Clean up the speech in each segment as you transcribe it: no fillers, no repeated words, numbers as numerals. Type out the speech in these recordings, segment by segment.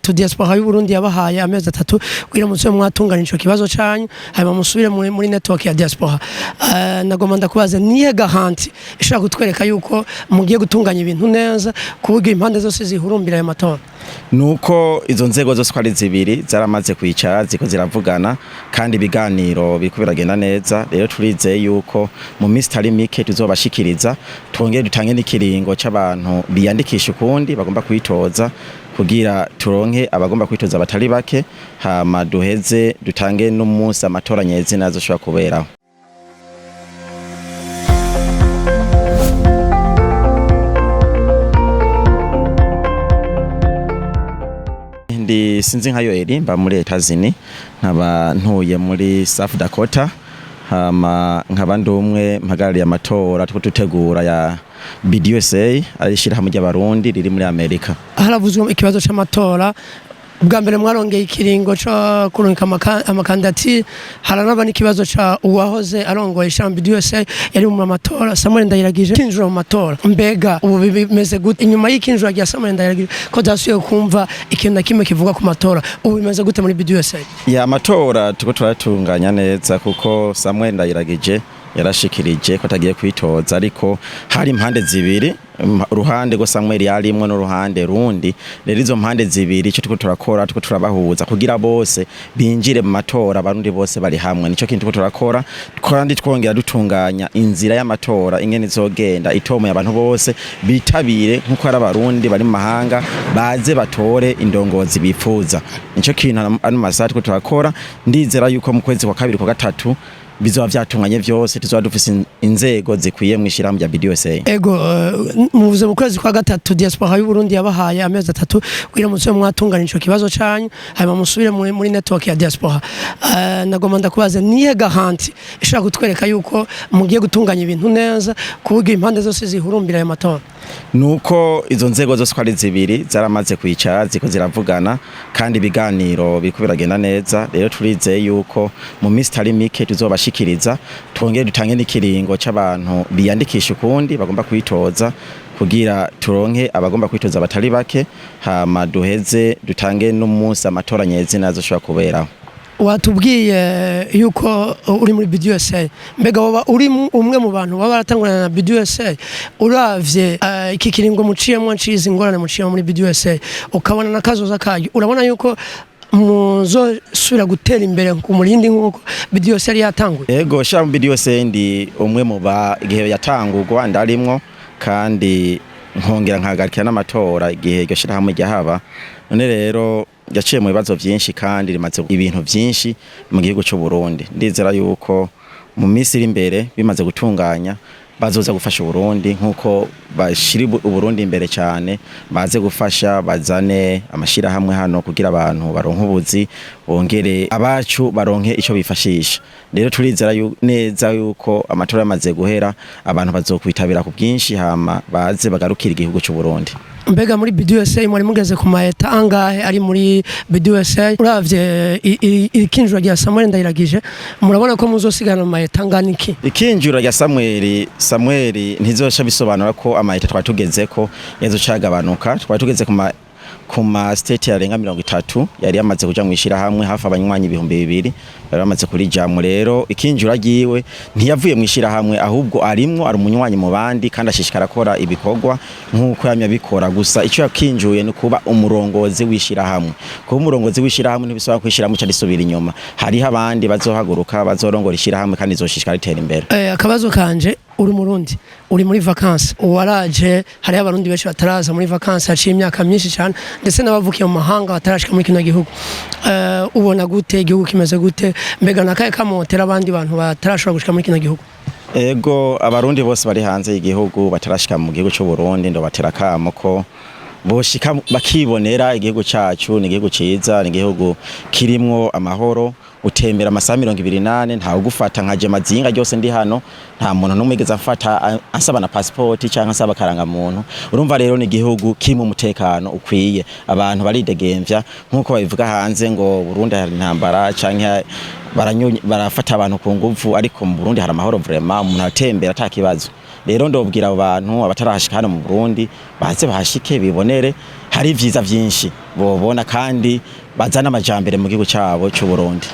Atatu diaspora y'u Burundi yabahaye amezi 3 kugira muze mwatunganya ico kibazo canyu, hanyuma musubire muri network ya diaspora. Nagomba ndakubaza, niye garantie ishobora kutwereka yuko mugiye gutunganya ibintu neza ku buryo impande zose zihurumbira ayo matora? Nuko izo nzego zose uko ari zibiri zaramaze kwicara, ziko ziravugana, kandi ibiganiro biriko biragenda neza. Rero turizeye yuko mu minsi itari mike tuzobashikiriza, twongere dutange n'ikiringo c'abantu biyandikisha ukundi bagomba kwitoza, kugira turonke abagomba kwitoza batari bake, hama duheze dutange n'umunsi amatora nyezina azoshobora kuberaho. Ndi sinzi nka Yoeli, mba muri Etazini, nkaba ntuye muri South Dakota, hama nkaba ndi umwe mpagarariye amatora turiko dutegura ya BDUSA, ari ishirahamwe ry'Abarundi riri muri Amerika. Haravuzwe ikibazo c'amatora. Ubwa mbere mwarongeye ikiringo co kurungika amakandidati, haranaba n'ikibazo ca uwahoze arongoye ishamba BDUSA yari mu matora, Samuel Ndayiragije, kinjura mu matora. Mbega ubu bimeze gute inyuma y'ikinjura rya Samuel Ndayiragije, ko dasubiye kumva ikintu na kimwe kivuga ku matora? Ubu bimeze gute muri BDUSA? Ya amatora turiko turatunganya neza, kuko Samuel Ndayiragije yarashikirije ko atagiye kwitoza, ariko hari impande zibiri, uruhande rwo Samuel yarimwo n'uruhande rundi. Rero izo mpande zibiri, ico turiko turakora, turiko turabahuza kugira bose binjire mu matora, Abarundi bose bari hamwe. Nico kintu turiko turakora, kandi twongera dutunganya inzira y'amatora ingene izogenda itomoye, abantu bose bitabire nkuko ari Abarundi bari mu mahanga, baze batore indongozi bifuza. Nico kintu ano masaha turiko turakora. Ndizera yuko mu kwezi kwa kabiri, kwa gatatu bizoba vyatunganye vyose, tuzoba dufise inzego zikwiye mw'ishirahamwe rya BDUSA. Ego, muvuze mu kwezi kwa gatatu, diaspora y'u Burundi yabahaye amezi 3 kugira muze mwatunganya ico kibazo canyu, hanyuma musubire muri network ya diaspora. Nagomba ndakubaza, niye garantie ishobora kutwereka yuko mugiye gutunganya ibintu neza ku buryo impande zose zihurumbira ayo matora? Nuko izo nzego zose uko ari zibiri zaramaze kwicara, ziko ziravugana, kandi ibiganiro biriko biragenda neza. Rero turizeye yuko mu minsi itari mike tuzobashikiriza, twongere dutange n'ikiringo c'abantu biyandikisha ukundi bagomba kwitoza, kugira turonke abagomba kwitoza batari bake, hama duheze dutange n'umunsi amatora nyezina azoshobora kuberaho. Watubwiye yuko uri muri BDUSA. Mbega woba uri umwe mu bantu baba baratangurana na BDUSA? Uravye iki kiringo muciyemwo, ncizi ingorane muciyemwo muri BDUSA, ukabona nakazoza kayo, urabona yuko muzosubira gutera imbere ku murindi nk'uko BDUSA yari yatanguye? Ego, sha, BDUSA ndi umwe mu ba igihe yatangurwa ndarimwo, kandi nkongera nkahagarikira n'amatora igihe iryo shirahamwe ryahaba. None rero yaciye mu bibazo vyinshi kandi rimaze ibintu vyinshi mu gihugu c'u Burundi. Ndizera yuko mu minsi iri imbere bimaze gutunganya bazoza gufasha Uburundi nkuko bashira Uburundi imbere cyane, baze gufasha bazane amashirahamwe hano kugira abantu baronke ubuzi, bongere abacu baronke ico bifashisha. Rero turizera neza yuko amatora yamaze guhera abantu bazokwitabira ku bwinshi, hama baze bagarukira igihugu c'u Burundi. Mbega muri BDUSA mwari mugeze ku ma États angahe ari muri BDUSA? Uravye ikinjura rya Samuel Ndayiragije, murabona ko muzosigana mu ma États angana iki? Ikinjura rya Samuel ntizosha bisobanura ko ama États twari tugezeko yazoca agabanuka. Twari tugeze ku ma state yarenga 30 yari yamaze kuja mw'ishirahamwe, hafi abanywanyi 2000 bari bamaze kurijamwo. Rero ikinjura ryiwe, ntiyavuye mw'ishirahamwe, ahubwo arimwo, ari umunywanyi mu bandi, kandi ashishikara akora ibikorwa nk'uko yamye abikora. Gusa ico yakinjuye ni kuba umurongozi w'ishirahamwe. Kuba umurongozi w'ishirahamwe ntibisaba ko ishirahamwe ca risubira inyuma. Hariho abandi bazohaguruka bazorongora ishirahamwe, kandi izoshishikara ritera imbere. Akabazo kanje, uri Murundi, uri muri vacances, waraje. Hariho Abarundi benshi bataraza muri vacances, haciye imyaka myinshi cyane, ndetse n'abavukiye mu mahanga batarashika muri kino gihugu. Ubona gute igihugu kimeze gute? Mbega nakaye kamotera abandi bantu batarashobora gushika muri kino gihugu? Ego, Abarundi bose bari hanze y'igihugu batarashika mu gihugu c'u Burundi, ndo batera kamo ko boshika bakibonera igihugu cacu. Ni igihugu ciza, ni igihugu kirimwo amahoro, utembera amasaha 24 ntawe ugufata. Nka je mazinga ryose ndi hano, nta muntu n'umwe yigeze amfata ansaba na passport canke ansaba karangamuntu. Urumva rero ni igihugu kirimo umutekano ukwiye, abantu baridegemvya. Nkuko babivuga hanze ngo Burundi hari intambara canke barafata abantu ku nguvu, ariko mu Burundi hari amahoro vraiment, umuntu atembera ata kibazo. Rero ndobwira abo bantu abatarahashika hano mu Burundi baze bahashike bibonere, hari ivyiza vyinshi bobona kandi bazana amajambere mu gihugu cabo c'u Burundi.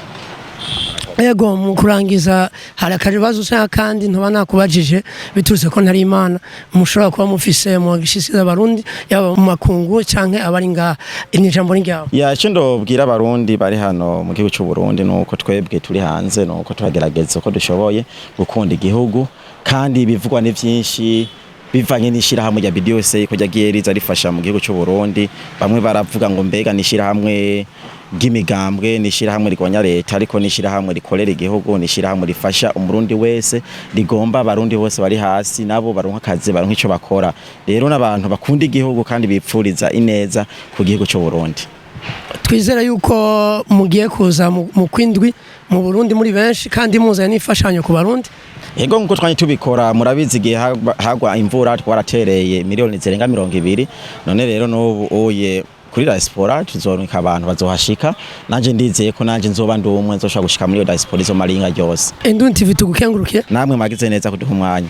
Ego, mu kurangiza, hari akabibazo usanga kandi ntuba nakubajije biturutse ko ntari Imana mushobora kuba mufise mu gishisiza Abarundi, yaba mu makungu canke abari ngaha. Ni ijambo ni ryawe. Ya, icyo ndobwira Abarundi bari hano mu gihugu c'u Burundi nuko twebwe turi hanze nuko turagerageza uko dushoboye gukunda igihugu, kandi ibivugwa ni vyinshi bivanye n'ishirahamwe rya BDUSA ko ryagiye riza rifasha mu gihugu c'u Burundi. Bamwe baravuga ngo mbega n'ishirahamwe ry'imigambwe, n'ishirahamwe rigwanya leta, ariko n'ishirahamwe rikorera igihugu, n'ishirahamwe rifasha Umurundi wese, rigomba Abarundi bose bari hasi nabo baronka akazi, baronka ico bakora. Rero n'abantu bakunda igihugu kandi bipfuriza ineza ku gihugu c'u Burundi. Twizere yuko mugiye kuza mu kwindwi mu Burundi muri benshi kandi muzanye n'imfashanyo ku Barundi. Ego, nkuko twanye tubikora, murabizi igihe hagwa imvura twaratereye miliyoni zirenga 20. None rero n'ubu uye kuri diaspora tuzorungika abantu bazohashika. Nanje ndizeye ko nanje nzoba ndi umwe nzoshobora gushika muri iyo diaspora izo maringa ryose. Indundi TV tugukengurukiye. Namwe mwagize neza kuduha umwanya.